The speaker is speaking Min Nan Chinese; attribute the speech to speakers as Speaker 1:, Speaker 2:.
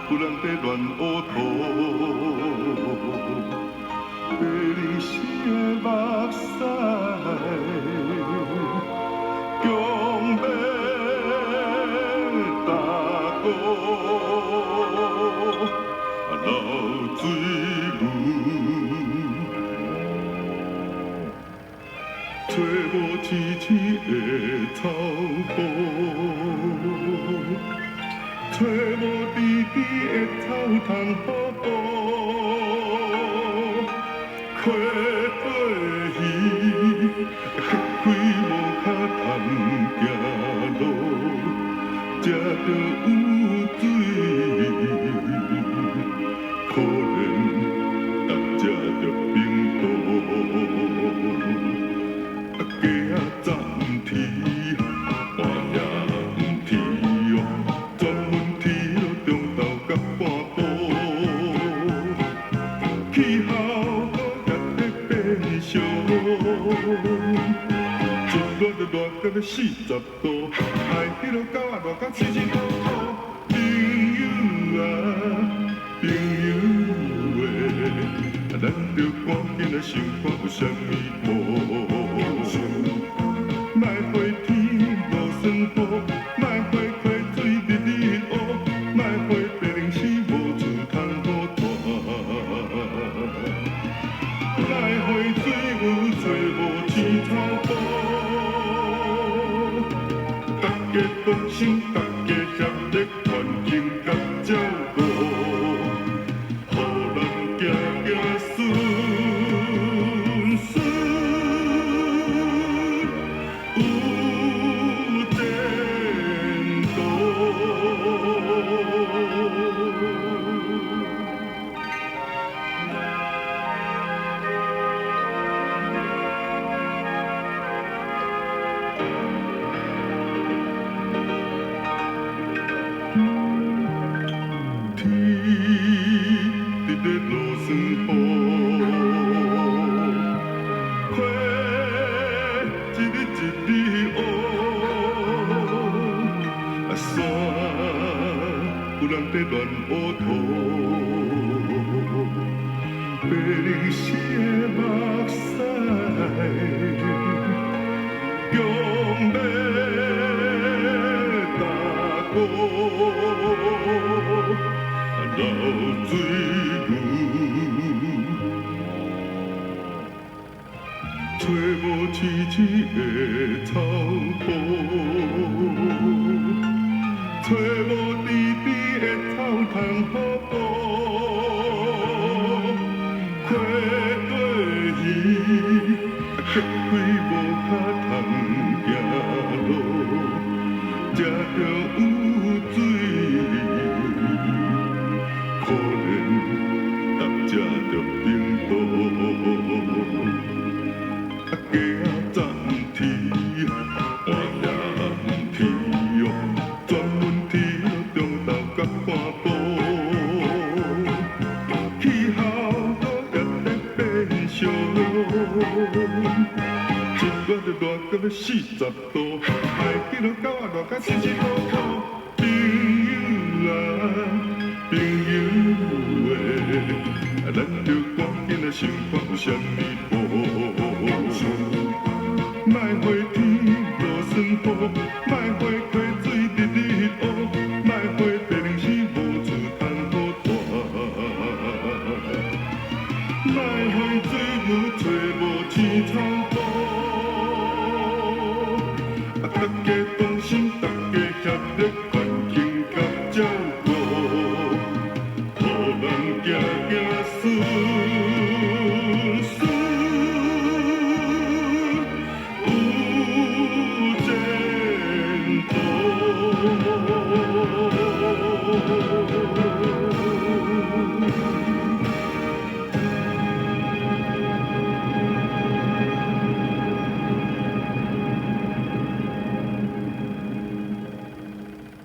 Speaker 1: 有人佇亂烏塗，白日死的目屎，強欲大鼓流水牛。揣無痴痴的草埔，揣無甜甜的草通好補。溪底魚，隔開無跤通行路，才著有水，可憐逐隻著冰凍。雞仔早毋啼，半夜毋啼哦，專門啼到中晝甲半晡。氣候也在變燒，一熱就熱到欲40度，愛彼落狗仔熱到70度。朋友啊，朋友欸，咱著趕緊來想看有啥物步。莫回天落霜雨，莫回溪水日日烏，莫回白日死無厝通好住。莫回水有揣無青草埔。大家同心，大家協力，環境甲照顧，予咱行行順順有前途。天伫咧落霜雨，溪一日一日烏，山有人佇亂烏塗，白日死的目屎，強欲大鼓流水牛。揣無痴痴的草埔，揣無甜甜的草通好補。溪底魚，隔開無跤通行路，才著有水，可憐逐隻著冰凍。雞仔早毋啼，半夜毋啼哦，專門啼到中晝甲半晡。氣候也在變燒，一熱就熱到欲40度，愛彼落狗仔熱到70度。朋友啊，朋友欸，咱著趕緊來想看有啥物步。